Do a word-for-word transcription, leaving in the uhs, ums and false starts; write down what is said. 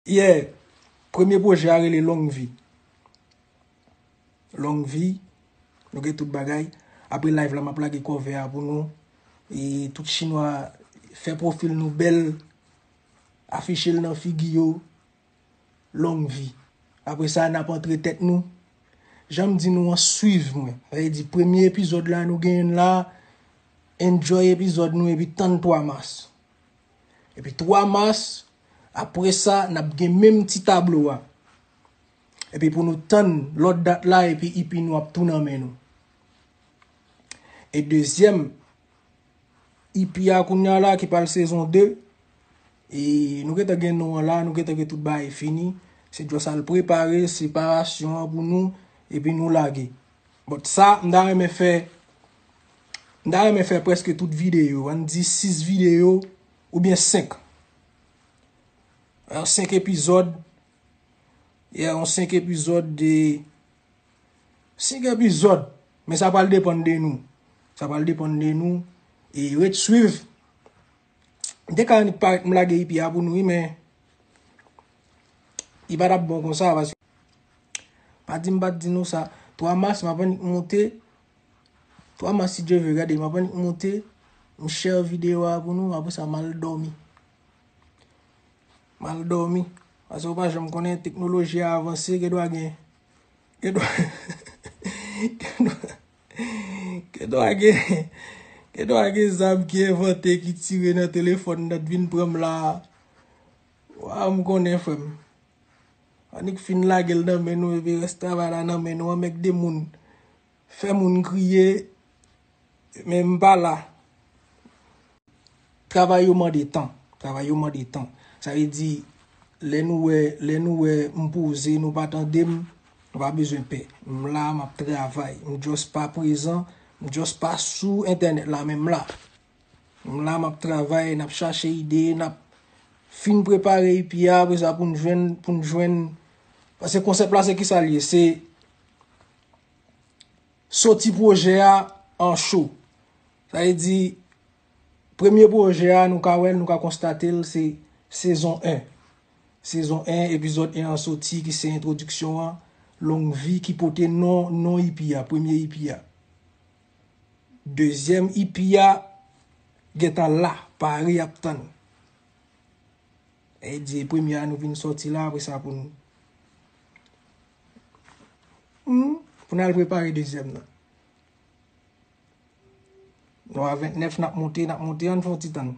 Yeah, premye pwojè a rele Long Vi. Long Vi, nou gen tout bagay. Apre live la, m ap lage cover a pou nou. E tout chinwa, fè pwofil nou bèl, afiche l nan figi yo. Long Vi. Apre sa, n ap antre tèt nou. Jan m di nou an, swiv mwen. Sa vle di, premye epizòd la, nou genyen l la, enjoy epizòd nou, epi tann twa mas. Epi twa mas, apre sa, n ap gen menm ti tablo a. Epi pou nou tann lòt dat la, epi E P nou ap tou nan men nou. E dezyèm E P a kounye a la, ki pral sezon de, e nou gentan gen non an la, nou gentan gen tout bagay fini. Se just al prepare separasyon an pou nou, epi nou lage. But sa, m ta renmen fè, m ta renmen fè prèske tout videyo, ann di sis videyo, oubyen senk. Alò, senk epizòd, yeah, yon senk epizòd de, senk epizòd, men sa pral depann de nou. Sa pral depann de nou, e ret swiv. M te ka annik parèt m lage E P a pou nou, wi, men li pa t ap bon konsa, paske pa di m pa t di nou sa. Twa mas, m ap annik monte. Twa mas, si Dye vle, gade, m ap annik monte. M share videyo a pou nou, apre sa, m al dòmi. M al dòmi. Paske ou pa janm konnen, teknoloji a avanse, gen dwa gen, gen dwa, gen dwa, gen dwa gen, gen dwa gen zam ki envante, ki tire nan telefòn nan, t vin pran m la. Waw, m konnen, frè m. Annik fin lage l nan men nou, epi rès travay la nan men nou, anmègde moun. Fè moun kriye, men m pa la. Travay yo mande tan. Travay yo mande tan. Sa vle di, lè nou wè, lè nou wè m poze, nou pa tande m, nou pa bezwen pè. M la, m ap travay. M just pa prezan, m just pa sou entènèt la, men m la. M la, m ap travay, n ap chache ide, n ap fin prepare E P a, apre sa pou n jwenn, pou n jwenn. Paske konsèp la, se kisa l ye? Se soti pwojè a an cho. Sa vle di, premye pwojè a, nou ka wè l, nou ka konstate l, se sezon en. Sezon en, epizòd en an soti, ki se entwodiksyon an, Long Vi, ki pote non, non E P a, premye E P a. Dezyèm E P a gentan la, pare, ap tann. E di premye a nou vin sòti la, apre sa pou n, hmm, pou n al prepare dezyèm nan. Nou a ventnèf, n ap monte, n ap monte, ann fè yon ti tann.